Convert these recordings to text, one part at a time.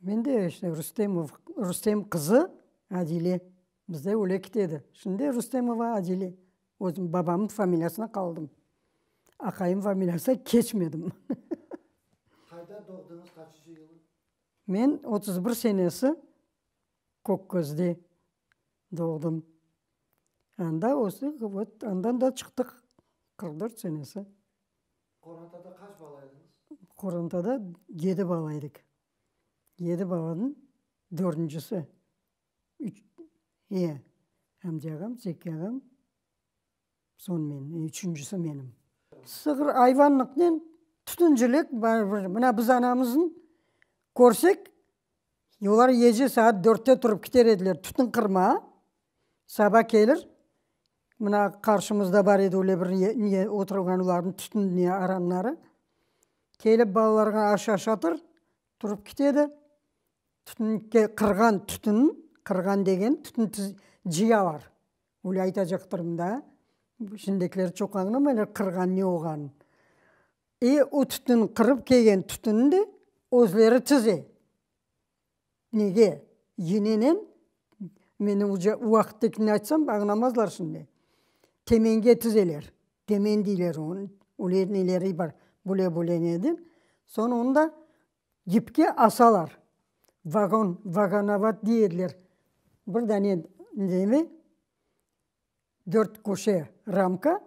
Men de işte Rustemov, Rustem qızı Adile, bizde öyle ketedi. Şimdi Rustemova Adile, özüm babamnıñ familiyasına qaldım. Aqayım familiyasına keçmedim. Qayda doğdıñız, qaçıncı yılı? Men 31 senesi Kökközde doğdım. Anda östük, vot, andan da çıqtıq 44 senesi. Qorantada qaç bala ediñiz? Qorantada yedi bala edik. Yedi balanıñ dördüncisi. Üç, e, amca ağam, Zeki ağam, soñ men, üçüncisi menim. Sığır ayvanlıqnen tütüncilik, mına biz anamıznı körsek, olar gece saat dörtte turıp kiter ediler tütün qırmağa, saba kelir, mına qarşımızda bar edi öyle bir ne oturğan olarnıñ tütün ne aranları, kelip balalarğa aş aşatır, turıp kitedi, tütünge qırğan tütün, qırğan degen tütün cıyalar. Öyle aytacaqtırım da, şimdikiler çoq añlamaylar qırğan ne olğanın. E, o tütün, qırıp kelgen tütünni de özleri tize. Nege? Yinenen, men o vaqıttakini aytsam, añlamazlar şimdi. Temenge tizeler. Temen deyler onı, öyle neleri bar, böle-böle neden. Soñ onı da yipke asalar. Vagon, vagonovat dey ediler. Bir dane nemi, dört köşe ramka,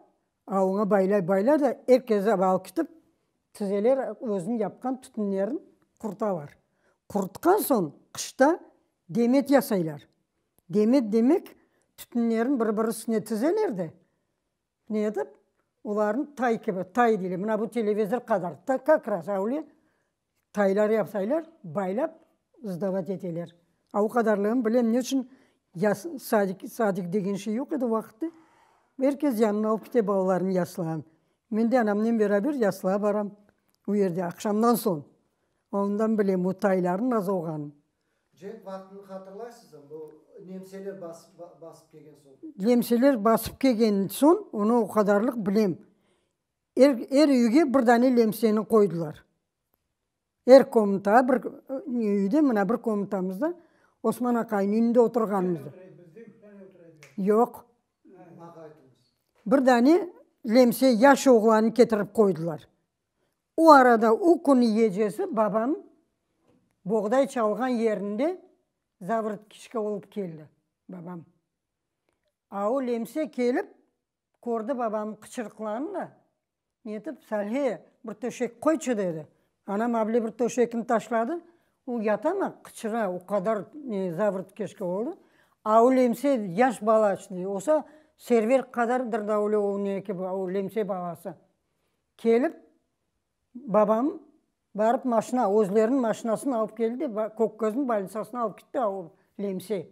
a oña baylay baylay da er kes alıp ketip tizeler, özüniñ yapqan tütünlerin qurutalar. Qurutqan soñ qışta demet yasaylar. Demet demek, tütünlerin bir-biri üstüne tizeler de, Ne etip, olarnı tay kibi, tay deyler, mına bu televizor qadar, ta kak raz avle taylar yapsaylar, baylap sdavat eteler. A o qadarlığını bilem, ne içün yas sadik, sadik degen şey yoq edi o vaqıtta, er kes yanına alıp kete balalarını yaslağa. Men de anamnen beraber yaslağa baram, o yerde aqşamdan soñ. Ondan bilem o taylarnıñ az olğanın. Cenk vaqtını hatırlaysızmı? Bu nemseler basıp basıp kelgen soñ. Nemseler basıp kelgen soñ, onı o qadarlıq bilem. Er, er üyge bir dane lemseni qoydılar. Er komnatağa bir üyde, mına bir komnatamızda Osman aqaynıñ üyünde oturğanımızda. Yoq. Bir dane lemse yaş oğlannı ketirip qoydılar. O arada o kün gecesi babam boğday çalğan yerinde zavrıtkişka olıp keldi, babam. A o lemse kelip, kördi babamnıñ qıçırıqlarını da, netip, Salhe, bir töşek qoyçı, dedi. Anam able bir töşekni taşladı, o yatama, qıçıra, o qadar zavrıtkişka oldı. A o lemse yaş bala, olsa Server qadardır da öyle o ne kibi, o lemse balası. Kelip, babam barıp maşina, özleriniñ maşinasını alıp keldi de, Kökközniñ bolnitsasına alıp kitti o lemse.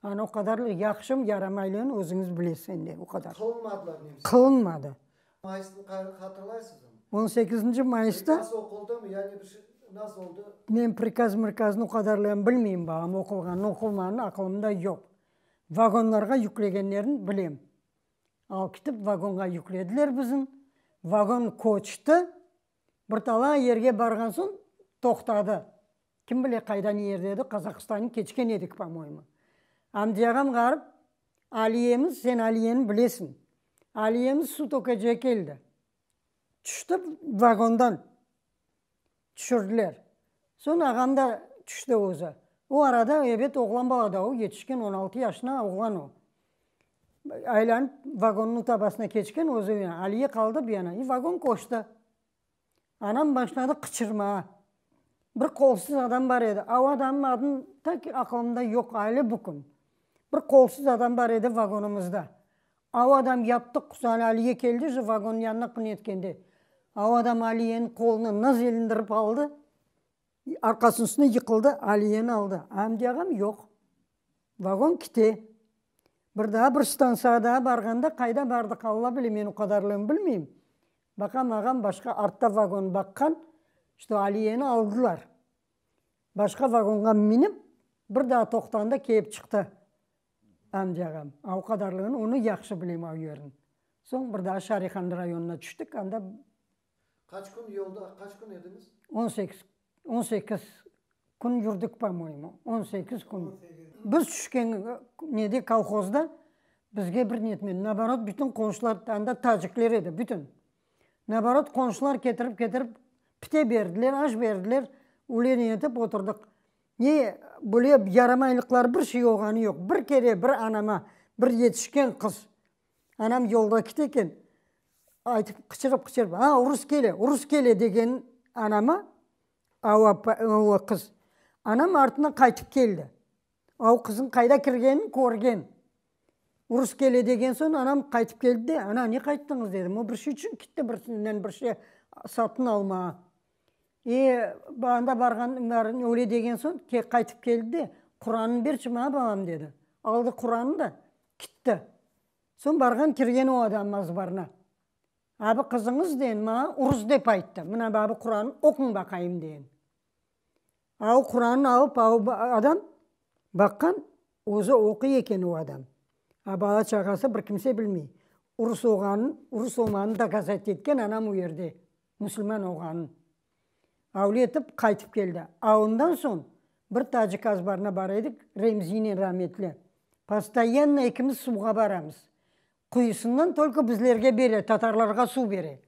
Ana o qadarlı yahşım, yaramaylığını özüñiz bilesiz endi, o qadar. Qılınmadılar nemseler? Qılınmadı. Mayısnı hatırlaysızmı? On sekizinci mayısta. Prikaz oquldımı, yani bir şey, nasıl oldı? Men prikaz-mrikaznı o qadarlığını bilmeyim, babam, oqulğanını, oqulmağanını aqılımda yoq. Vagonlarğa yüklegenlerini bilem. Alıp ketip vagonğa yüklediler bizni. Vagon köçti. Bir talay yerge barğan soñ toqtadı. Kim bile qayda ne yerde edi, Qazahistannı keçken edik, po-moyemu. Amdi ağam barıp, Aliyemiz, sen Aliyeni bilesiñ, Aliyemiz su tökecek keldi. Tüşti vagondan. Tüşürdiler. Soñ ağam da tüşti özü. O arada, ebet, oğlan bala da o, yetişken, on altı yaşına oğlan o. Aylanıp vagonnıñ tabasına keçken, özü o yana. Aliye qaldı bu yana. İ vagon köçti. Anam başladı qıçırmağa. Bir qolsuz adam bar edi. A o adamnıñ adını ta ki aqılımda yoq ali bu kün. Bir qolsuz adam bar edi vagonımızda. A o adam yattı, qusana Aliye keldi şu vagonnıñ yanına qın etkende. A o adam Aliyeniñ qolunı naz elindirip aldı, arqasınıñ üstüne yıqıldı, Aliyeni aldı. Amdi ağam yoq. Vagon kite. Bir daa bir stantsiyağa daa barğanda, qayda bardıq Alla bile, men o qadarlığını bilmeyim. Baqam, ağam başqa artta vagon baqqan, işte Aliyeni aldılar. Başqa vagonğa minip, bir daa toqtanda kelip çıqtı. Amdi ağam, a o qadarlığını, onı yahşı bilem o yerin. Soñ bir daa Şarihan rayonına tüştik, anda. Qaç kün yolda, qaç kün ediñiz? On sekiz, on sekiz. Kün yürdik, po-moyemu, 18 kün. Biz tüşken nede, kolhozda, bizge bir netmedi. Naoborot, bütün qonşular, anda tacikler edi, bütün. Naoborot, qonşular ketirip, ketirip pite berdiler, aş berdiler, üyle netip oturdıq. Ne, böyle yaramaylıqlar bir şey olğanı yoq. Bir kere bir anama bir yetişken qız, anam yolda kite eken, aytıp, qıçırıp, qıçırıp, a, urus kele, urus kele degen anama, a o qız, anam artına qaytıp keldi. A o qızıñ qayda kirgenini körgen. Urus kele degen soñ, anam qaytıp keldi de, ana, ne qayttıñız dedim, o bir şey içün kitti, birisinden bir şey satın almağa. E, anda barğan, öyle degen soñ, qaytıp keldi de, Quranını berçi maña, balam, dedi. Aldı Quranı da, kitti. Soñ barğan, kirgen o adam azbarına. Abi, qızıñız, deyin, maña urus dep ayttı. Mına, abi, Quranı oquñ baqayım, deyin. A o Quranı alıp, a o adam baqqan, özü oquy eken o adam. A bala-çağası bir kimse bilmey. Urus olğanın, urus olmağanın dokazat etken anam o yerde, musulman olğanın. Avle etip qaytıp keldi. A ondan soñ bir tacik azbarına bara edik, Remzinen rametli. Postoyanno ekimiz suvğa baramız. Quyusından tolko bizlerge bere, tatarlarğa suv bere.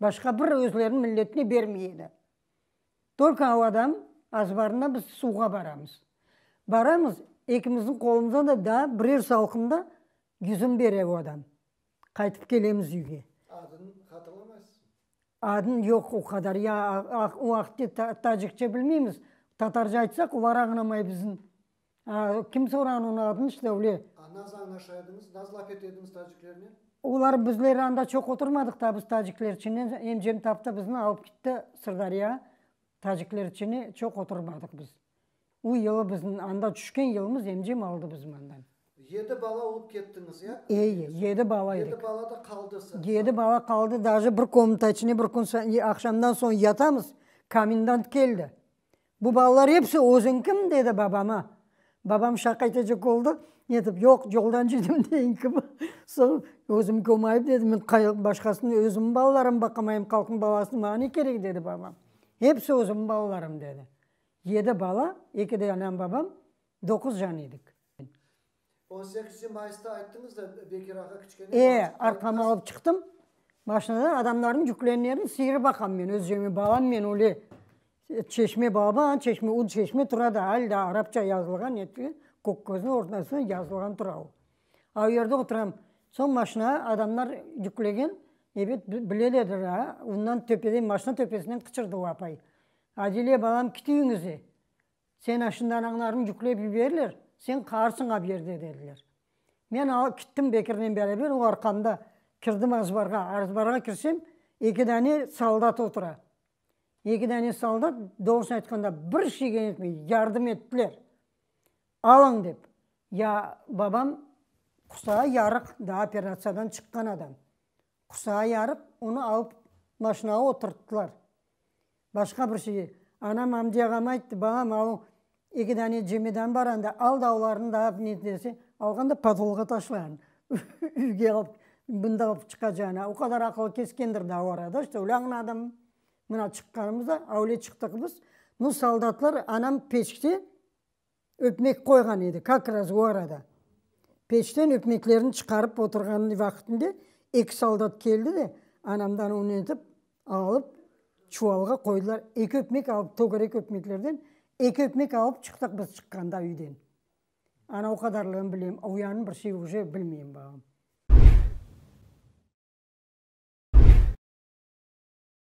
Başqa bir özleriniñ milletine bermey edi. Tolko o adam azbarına biz suvğa baramız. Baramız, ekimizniñ qolumızda da daa birer salqımda yüzüm bere o adam. Qaytıp kelemiz üyge. Adını hatırlamaysızmı? Adın yoq o qadar. Ya o vaqıtte tacikçe bilmeymiz. Tatarca aytsaq, olar añlamay bizni. Kim sorağan onıñ adını, işte öyle. A naz añlaşa ediñiz, naz laf ete ediñiz taciklernen? Olar bizler anda çoq oturmadıq da biz tacikler içinen, emcem taptı bizni, alıp kitti Sırdaryağa, tacikler içine çoq oturmadıq biz. O yılı bizni anda tüşken yılımız emcem aldı bizni andan. Yedi bala olıp kettiñiz, ya? Ey, yedi bala edik. Yedi bala da qaldı. Yedi bala qaldı, daje bir komnata içine bir kün aqşamdan soñ yatamız, komendant keldi. Bu balalar episi özüñkim, dedi babama. Babam şaqa etecek oldı, netip, yoq, yoldan cıydım deyin kibi. Soñ, özüm kömayıp, dedi, men başqasını özümniñ balalarımnı baqamayım, halqnıñ balasını maña ne kerek, dedi babam. Episi özümniñ balalarım, dedi. Yedi bala, eki de anam, babam, doquz can edik. On sekizinci mayısta ayttıñız da, Bekir ağa kiçkene E, arqama alıp çıqtım. Maşinadan adamlarnıñ yüklenlerini sıyırıp baqam men, özüme balam men öyle Çeşme baba, çeşme, o çeşme tura da, al daa arapça yazılğan etilgen, Kökközniñ ortasında yazılğan tura o. A o yerde oturam. Soñ maşinağa adamlar yüklegen, ebet, bilelerdir a, ondan töpeden, maşina töpesinden qıçırdı o apay. Adile, balam, kit üyüñize. Sen aşında anañlarnı yüklep yiberler, sen qalırsıñ ab yerde, dediler. Men alıp kittim Bekirnen beraber, o arqamda. Kirdim azbarğa. Azbarğa kirsem, eki dane soldat otura. Eki dane soldat, doğrusını aytqanda, bir şeyge netmey, yardım ettiler. Alıñ dep. Ya babam qusağı yarıq, daa operatsiyadan çıqqan adam. Qusağı yarıq, onı alıp maşinağa oturttılar. Başqa bir şey. Anam Amdi ağama ayttı, Balam, al eki dane cemidan bar anda, al da olarnı da ne dese, alğan da podvolğa taşlağan. Üyge alıp, bunda alıp çıqacağına. O qadar aqılı keskendir daa o arada, işte öyle añladım. Mına çıqqanımızda, öyle çıqtıq biz. Nu, soldatlar, anam peçte Ötmek qoyğan edi, kak raz o arada. Peçten ötmeklerini çıqarıp oturğan vaqtında eki soldat keldi de, anamdan onı etip, alıp, çuvalğa qoydılar. Eki ötmek alıp, tögerek ötmeklerden eki ötmek alıp çıqtıq biz çıqqanda üyden. Ana o qadarlığını bilem, o yanını bir şey uje bilmeyim, balam.